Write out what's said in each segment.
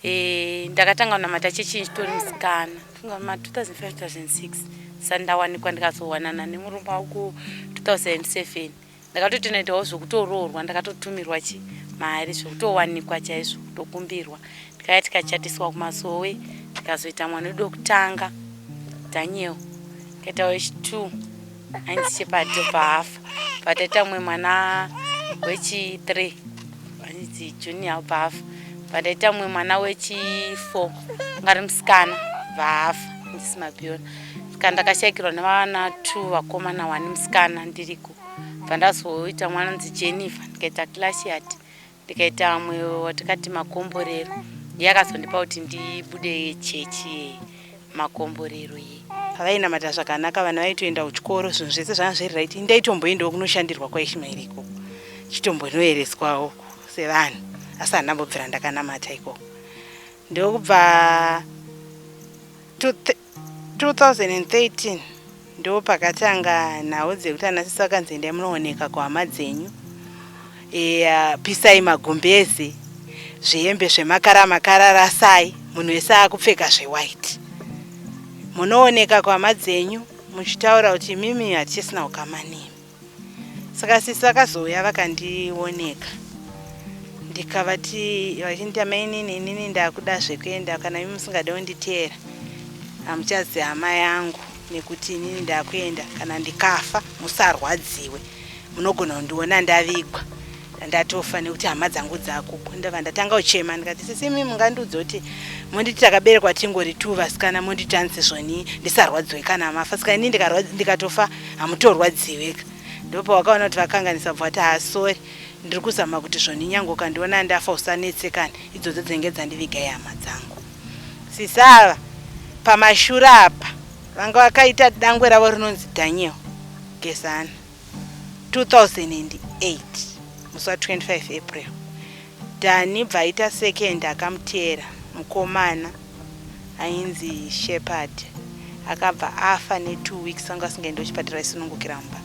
E, ndakatanga kunamata chechi ndichitori musikana funga ma 2005 2006 sati ndawanikwa ndikazowanana nemurume wangu 2007. Ndakatotonoitawo zvekutoroorwa, ndakatotumirwa chi mari zvekutowanikwa chaizvo, kutokumbirwa. Ndikauya tikachatiswa kumasowe, ndikazoita mwana wedu wekutanga Daniel, ndikaita wechi2 ainzi Shepard obva afa. Pataita mumwe mwana wechi3 ainzi Junior obva afa. Pataita mumwe mwana wechi4 anga ari musikana bva afa ainzi Simapiona. Saka ndakashaikirwa nevana 2 vakomana 1 musikana ndiriko. Bva ndazoita mwana anonzi Jennifer, ndikaita Clashiat, ndikaita mumwe watikati Makomborero. Ndiye akazondipa kuti ndibude chechi yeye Makomborero iye. Pavainamata zvakanaka vana vaitoenda kuchikoro zvinhu zvese zvanga zviri right. Ini ndaitomboendawo kunoshandirwa kwaIshmael ikoko chitombonoereswawo sevanhu asi handina mbobvira ndakanamata ikoko. Ndokubva 2013 ndopakatanga nhau dzekuti ana sisi vakanzi endai munooneka kuhama dzenyu e, pisai magumbeze, zvihembe zvemakara makara rasai, munhu wese akupfeka zvewhite, munooneka kuhama dzenyu muchitaura kuti imimi hatichisina ukama nemi. Saka sisi vakazouya vakandioneka ndikavati vachinditi amainini inini ndakuda zvekuenda kana imi musingade kunditeera hamuchazi hama yangu nekuti inini ndakuenda kana ndikafa musarwadziwe munogona kundiona ndavigwa ndatofa nekuti hama dzangu dzakuko. Ndabva ndatanga kuchema ndikati sisi imi mungandiudza kuti monditi takaberekwa tingori two vasikana monditi hanzi zvoni ndisarwadziwe kana mafa saka ini ndikatofa hamutorwadziweka. Ndopawakaona kuti vakanganisa bva vati haa sorry ndiri kuzama kuti zvoni nyange ukandiona ndafa usanetsekane idzodzo dzinenge dzandiviga ihama dzangu. Sisi ava pamashure apa vanga vakaita dangwe ravo rinonzi Daniel Gezana. 2008 musi wa 25 April Danny bva aita second akamuteera mukomana ainzi Shepherd akabva afa ne 2 weeks vanga vasingaende kuchipatara vaisunungukira mumba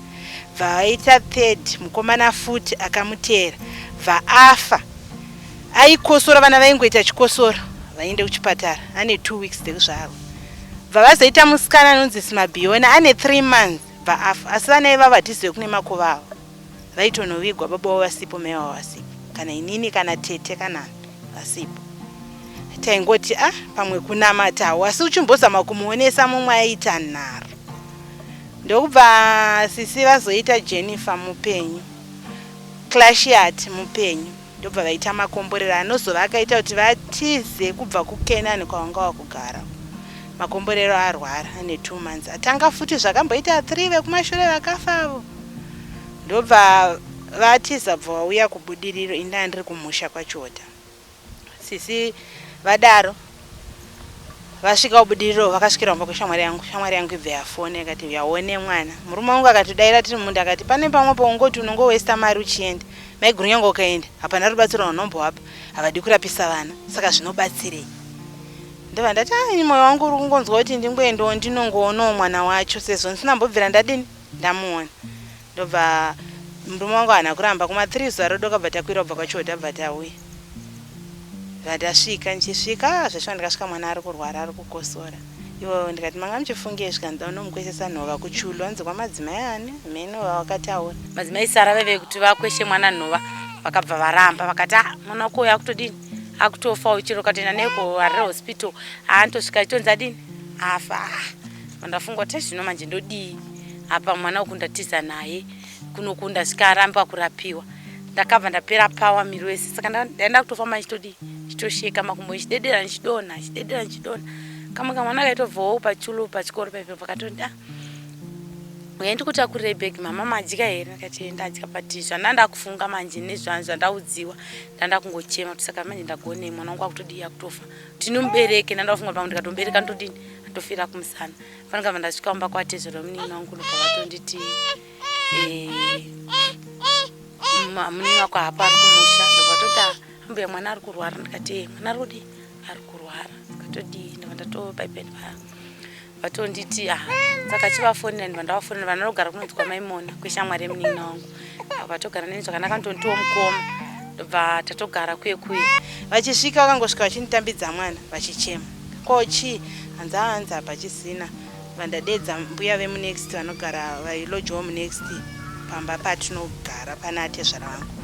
bva vaita third mukomana futi akamuteera bva afa aikosora vana vaingoita chikosoro vaende kuchipatara ane 2 weeks dzekuzvarwa bva vazoita musikana anonzi Simabiona ane 3 months bva afa asi vana ivavo hatizive kune makuva avo vaitonovigwa baba vavo vasipo mai vavo vasipo kana inini kana tete kana vasipo taingoti ah pamwe kunamatawo asi uchimbozama kumuonesa mumwe aita nharo ndokubva sisi vazoita Jennifer mupenyu Clashiat mupenyu Ndobva vaita makomborero anozova akaita kuti vatize kubva kuKenani kwavanga vakugara. Makomborero arwara ane 2 months atanga futi zvakamboita 3 vekumashure vakafa avo. Ndobva vatiza bva vauya kuBudiriro ini ndanga ndiri kumusha kwaChiota. Sisi vadaro vasvika kuBudiriro vakasvikira kumba kweshamwari yangu. Shamwari yangu ibva yafona ikati uya uone mwana. Murume wangu akatodaira tiri mumunda akati pane pamwe paungoti unongowesta mari uchienda. Maiguru nyange ukaenda hapana rubatsiro rwaunombovapa havadi kurapisa vana saka zvinobatsirei ndobva ndati ah ini moyo wangu uri kungonzwa kuti ndingoendawo ndinongoonawo mwana wacho sezvo ndisina mbobvira ndadini ndamuona ndobva murume wangu haana kuramba kuma 3 zuva rodoka bva takwira kubva kwacho tabva tauya bva tasvika ndichisvika ah, zveshuwa ndikasvika mwana ari kurwara ari kukosora Ivo ndikati manga muchifungei zvikanzi unomukweshesa nhova kuchulu hanzi kwamadzimai ani mheno vawakataura. Madzimai Sara vaive kuti vakweshe mwana nhova vakabva varamba vakati ah mwana wako uyu akutodini akutofa uyu chero ukatoenda naye kuHarare hospital haanotosvika achitonzi adini afa. Ah ndafunga kuti zvino manje ndodii apa mwana uku ndatiza naye kunoku ndasvika aramba kurapiwa ndakabva ndapera power miri wese saka ndaenda kutofamba ndichitodii ndichitosheka makumbo ndichidedera ndichidonha ndichidedera ndichidonha kamwe kamwana kaitobvawo pachulu pachikoro paipe pakatoti ah uya ndikutakurire bhegi mama madya here ndikati ndadya but zvanda ndakufunga manje nezvandaudziwa ndanda kungochema kuti saka manje ndagonei mwana wangu akutodii akutofa tinomubereke ndandafunga pamwe ndikatomubereka ndotodini atofira kumusana fanika ndasvika kumba kwatezvara munin'ina wangu ndobva vatonditi eh, munin'ina wako haapo ari kumusha ndobva vatoti ah, ambuya mwana ari kurwara ndikati e mwana ari kudii ari kurwara ndikatodii ndobva ndatopaipeni vatonditi ah saka chivafonera ndibva ndavafonera vanogara kunonzi kwamaimona kweshamwari yemunin'ina wangu vatogara neni zvakanaka ndotonditiwo mukoma. Ndobva tatogara kuye kuye. Vachisvika vakangosvika vachinditambidza mwana vachichema. Ko chii? Hanzi hanzi hapachisina. Vandadedza mbuya vemunext vanogara vailojawo munext pamba patinogara pana atezvara vangu.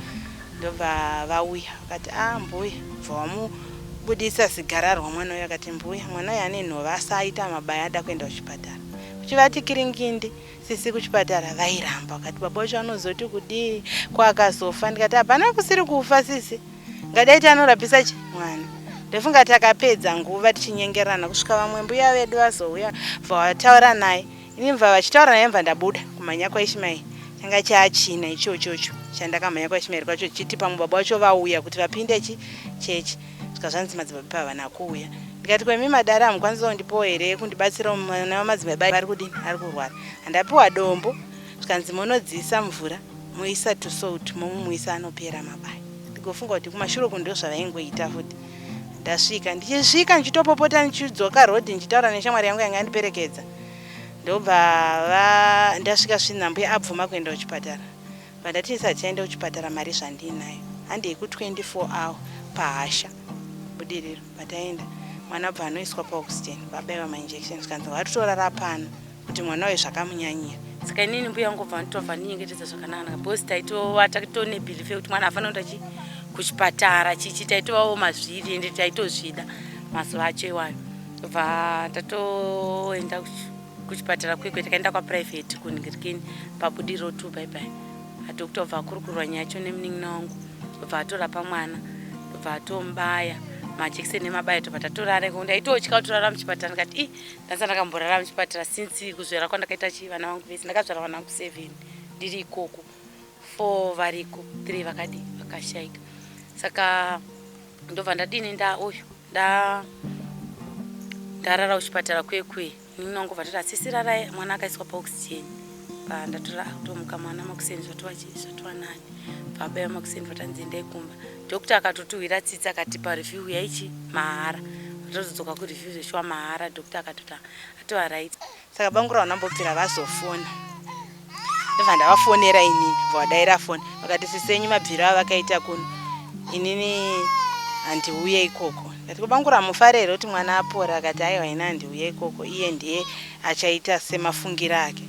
Ndobva vauya vakati ah mbuya bva wamubudisa zigararwa mwana uyo akati mbuya mwana uyo ane nhova asaita mabaya ada kuenda kuchipatara. Uchivati kiringindi Sisi kuchipatara vairamba vakati baba wacho anozoti kudii ko akazofa ndikati hapana kusiri kufa sisi ngadai tanorapisa chi mwana ndofunga takapedza nguva tichinyengerana kusvika vamwe mbuya vedu vazouya bva vataura naye ini bva vachitaura naye bva ndabuda kumhanya kwaishimairi changa chaachina ichochocho chandakamhanya kwaishimairi kwacho chiti pamwe baba wacho vauya kuti vapinde chi chechi Svika zvanzi madzibaba havana kuuya. Ndikati kwemi madare hamukwanisi kundipawo here kundibatsira mwana wamadzibaba ari kudini ari kurwara. Handapiwa dombo zvikanzi monodziisa mvura moisa tusalt momumwisa anopera mabaya. Ndigofunga kuti kumashure uku ndozvavaingoita futi. Ndasvika ndichisvika ndichitopopota ndichidzoka road ndichitaura neshamwari yangu yanga yandiperekedza. Ndobva ndasvika svina mbuya abvuma kuenda kuchipatara. Vandati ndisati taenda kuchipatara mari zvandiinayo handei ku 24 hour pahasha budiriro pataenda mwana bva anoiswa paoxygen vabaiwa mainjection zvikanzi ngatitorara pano kuti mwana uyu zvakamunyanyira. Saka inini mbuya vangu bva vanotobva vandinyengetedza zvakanaka because taitova taitone belief yekuti mwana haafanira kuenda chi kuchipatara chichi taitovawo mazviri ende taitozvida mazuva acho iwayo bva tatoenda kuchipatara kwekwe takaenda kwaprivate kuningirikini pabudiro two bye bye adokta obva akurukurwa nyaya yacho nemunin'ina wangu obva atorapa mwana obva atomubaya majekiseni nemabaya tobva tatorara iko ndaitotya kutorara muchipatara ndikati i ndanisa ndakamborara muchipatara since kuzvara kwandakaita chii vana vangu vese ndakazvara vana vangu seven ndiri ikoko four variko three vakadi vakashaika saka ndobva ndadini nda uyu nda ndarara kuchipatara kwekwe Ndinongobva toti asisi rarai mwana akaiswa paoxygen pandatora kutomuka mwana makuseni zvatova chii zvatova nani pabaya makuseni vatanzi endai kumba doctor akatotuhwira tsitsi akatipa review yaichi mahara vatozodzoka kureview zveshuwa mahara doctor akatoti atova right. Saka bamukuru havana kumbobvira vazofona ndobva ndavafonera inini bva vadaira foni vakati sisi enyu mabviro avakaita kuno inini handiuye ikoko ndati kubangura hamufare here kuti mwana apora akati aiwa ini handiuye ikoko iye ndiye achaita semafungiro ake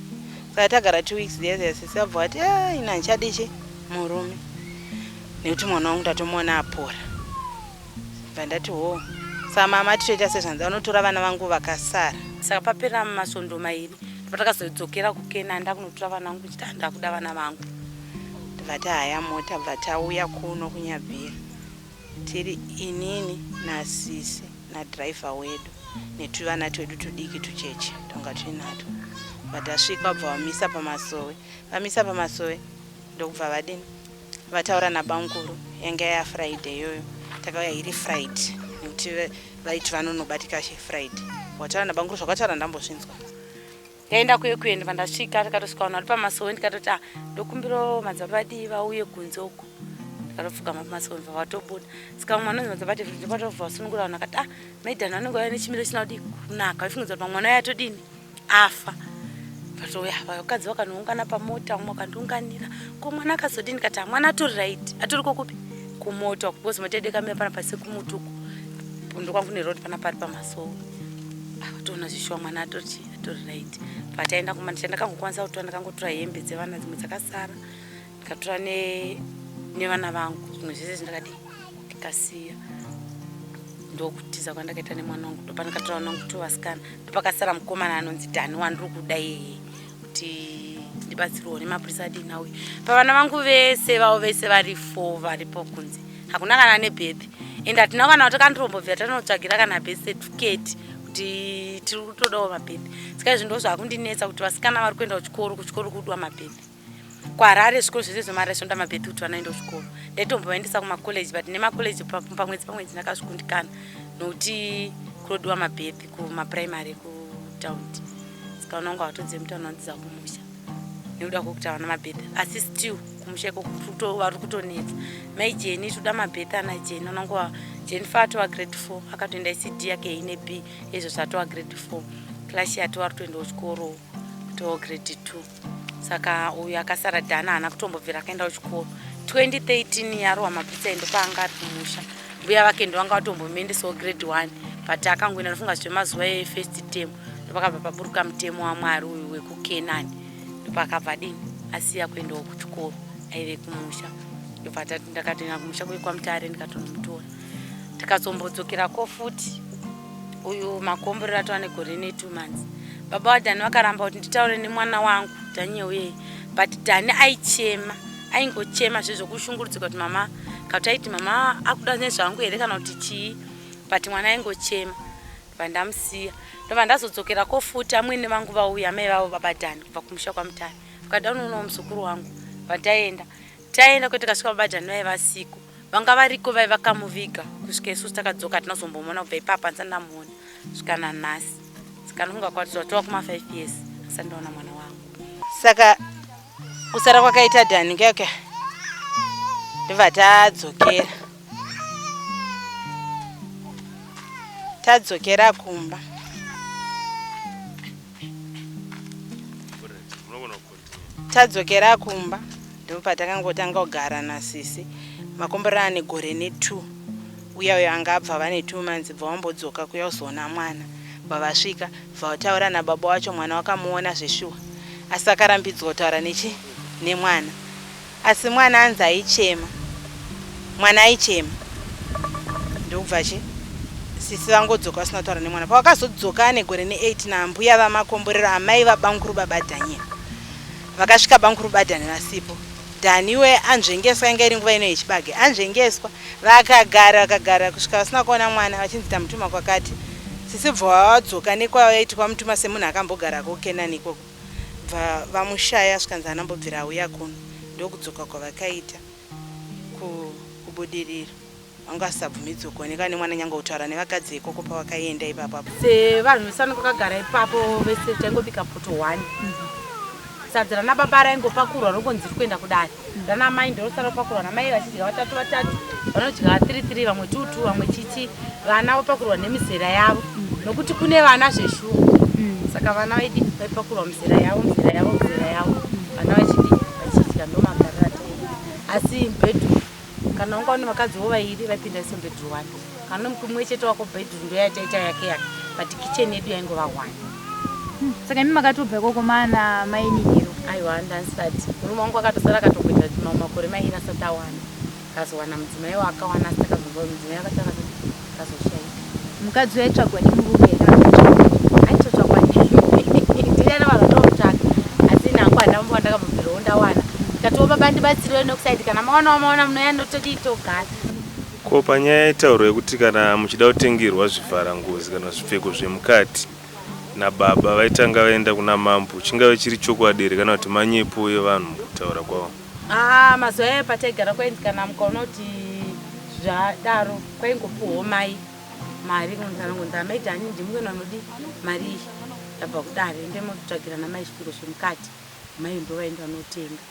saka tagara two weeks ziya ziya sisi vabva vati ah, ini handichadi chi murume nekuti mwana wangu ndatomuona apora Bva ndati hoo saka mama titoita sezvanzi vanotora vana vangu vakasara. Saka papera masvondo mairi ndopatakazodzokera kuKenani ndakunotora vana vangu ndichiti ndakuda vana vangu. Ndobva tahaya mota bva tauya kuno kuNyabira tiri inini nasisi nadriver wedu netuvana twedu tudiki tucheche twanga tuinatwo. Bva tasvika bva vamisa pamasowe vamisa pamasowe ndokubva vadini Vataura nabamkuru yanga ya Friday iyoyo takauya iri Friday nekuti vaiti vanonobatika she Friday wataura nabamkuru zvakataura ndambozvinzwa. Ndaenda kuye kuye ndibva ndasvika ndikatosvika vanhu vari pamasowe ndikatoti ah ndokumbirawo madzibaba adii vauye kunze uko ndikatopfugama pamasowe ndibva vatobuda saka mumwe anonzi madzibaba David ndopatobva vasunungura vanhu akati ah maidhani vanenge vauya nechimiro chisina kudii kunaka vaifungidza kuti pamwe mwana uyo atodini afa vatouya vakadzi vakanoungana pamota vamwe vakandiunganira ko mwana akazodini ndikati mwana atori right atori kokupi kumota because mota yedu yakamira pana pasi kumutuku ndokwangu neroad pana pari pamasowe vatoona ah, zvishuwa mwana atori atori right pataenda kumba ndakangokwanisa kutora ndakangotora hembe dzevana dzimwe dzakasara ndikatora nevana vangu zvimwe zvese zvindakadii ndikasiya ndokutiza kwandakaita nemwana wangu ndopandakatora vana vangu two vasikana ndopakasara mukomana anonzi Dani wandiri kuda iyeye kuti ndibatsirwewo nemapurisa adini auye pavana vangu vese vavo vese vari four varipo kunze hakuna kana ane birth and hatina kana watakandirombobvira tanotsvagira kana birth certificate kuti tiri kutodawo mabirth saka izvi ndozvakundinetsa kuti vasikana vari kuenda kuchikoro kuchikoro kudiwa mabirth kuharare zvikoro zvese zvemari zvinoda mabhedhi kuti vanoenda kuchikoro ndaitombovaendesa kumacollege but nemacollege pamwedzi pamwedzi ndakazvikundikana nokuti kunodiwa mabhedhi kumaprimary kutaundi saka unonga watodze mutauni vanodzidza kumusha nekuda kwekuti havana mabhedhi asi still kumusha ikoko vari kutonetsa mai jeni toda mabhedhi ana jeni unonga jenifa atova grade four akatoenda ecd yake ine b izvozvo atova grade four clash yatova ari kutoendawo chikoro kutovawo grade two saka uyu akasara dhana haana kutombobvira akaenda kuchikoro 2013 yarohwa mapitsa ndopaanga ari kumusha. Mbuya vake ndovanga vatombomuendesawo grade 1 but akangoenda ndofunga zvemazuva efirst term ndopakabva paburuka mutemo waMwari uyu wekuKenani ndopakabva adini asiya kuendawo kuchikoro aive kumusha ndobva ndakatoenda kumusha kuye kwaMutare ndikatonomutora tikazombodzokera futi uyu makomborero atova negore ne2 months. Baba vaDhani vakaramba kuti nditaure nemwana wangu Daniel uyeye, but Dhani aichema, aingochema zvezvokushungurudzika kuti mama, kakuti aiti mama akuda nezvangu here kana kuti chii, but mwana aingochema. Ndobva ndamusiya, ndobva ndazodzokerako futi amwene vangu vauya, amai vavo baba Dhani kubva kumusha kwaMutare, vakada unoonawo muzukuru wangu. Bva taenda kwete tikasvika baba Dhani vaiva vasiko, vanga variko vaiva vakamuviga kusvika isusu takadzoka. Hatina kuzombomuona kubva ipapo, handisati ndamuona svika nanhasi. Saka ndofunga kwati zvatova kuma 5 years asati ndaona mwana wangu. Saka kusara kwakaita Dhani kuyake, ndobva tadzokera tadzokera kumba. Tadzokera kumba ndopatakangotanga kugara nasisi Makomborero ane gore ne2 uya uyo anga abva vane 2 months, bva wambodzoka kuya kuzoona mwana. Bva vasvika, bva vataura nababa wacho. Mwana wakamuona zveshuwa, asi akarambidzwa kutaura nechi nemwana. Asi mwana anzi aichema, mwana aichema. Ndokubva chi sisi vangodzoka vasina kutaura nemwana. Pavakazodzoka ane gore ne8 naambuya vaMakomborero, amai vabamukuru baba Dhaniel, vakasvika bamukuru baDhani vasipo. Dhaniwe anzvengeswa, inga iri nguva ino yechibage, anzvengeswa. Vakagara vakagara kusvika vasina kuona mwana, vachinzi tamutuma kwakati. Sisi bva vadzoka nekwavaiti kwamutuma semunhu akambogarako kuKenani ikoko, bva vamushaya, svikanzi anambobvira auya kuno. Ndokudzoka kwavakaita kuBudiriro. Vanga vasisabvumidzwe kuonekwa nemwana nyange kutaura nevakadzi ikoko pavakaenda ipapo. Sevanhu vese vanenge vakagara ipapo vese taingobika poto 1. Sadza rana baba raingopakurwa rongonzi riri kuenda kudare, rana mai ndorosara ropakurwa namai vachidya vatatu vatatu, vanodya 3 3, vamwe 2 2, vamwe chichi. Vana vopakurwa nemizera yavo nokuti kune vana zveshuwa. Saka vana vaidi vaipakurwa mizera yavo, mizera yavo, mizera yavo, vana vachidi vachidya. Ndomagariro ataiita. Asi bedroom, kana wanga une vakadzi vo vairi vaipinda vese mubedroom one, kana mumwe chete wako bedroom ndoyataita yake yake, but kitchen yedu yaingova one. Saka imi makatobva ikoko mana maininiro? Aiwa, ndandisati. Murume wangu akatosara akatomboita mamwe makore mairi asati awana. Akazowana mudzimai waakawana, asi takazonzwa mudzimai akatanga akazoshaika. Mukadzi waitsvagwa nemurume here kana kuti? Aitotsvagwa ndiyana, vanhu vatomutsvaka, asi nangu handina mumba wandakambobvirawo ndawana. Ndikatiwo baba ndibatsirewo nekusaidi, kana maonawo maona munoya ndotodii togara. Ko panyaya yetauro yekuti kana muchida kutengerwa zvivhara ngozi kana zvipfeko zvemukati nababa vaitanga vaenda kuna mambo, chingave chiri chokwadi here kana kuti manyepo evanhu mukutaura kwavo? Aa, mazuva ayo pataigara kwainzi kana mukaona kuti zvadaro kwaingopuhwawo mai mari, ngonzi amai Dhani ndimukena unodi mari iyi yabva kudare, ende motsvagira namai zvipfeko zvemukati. Mai ndovaenda vanotenga.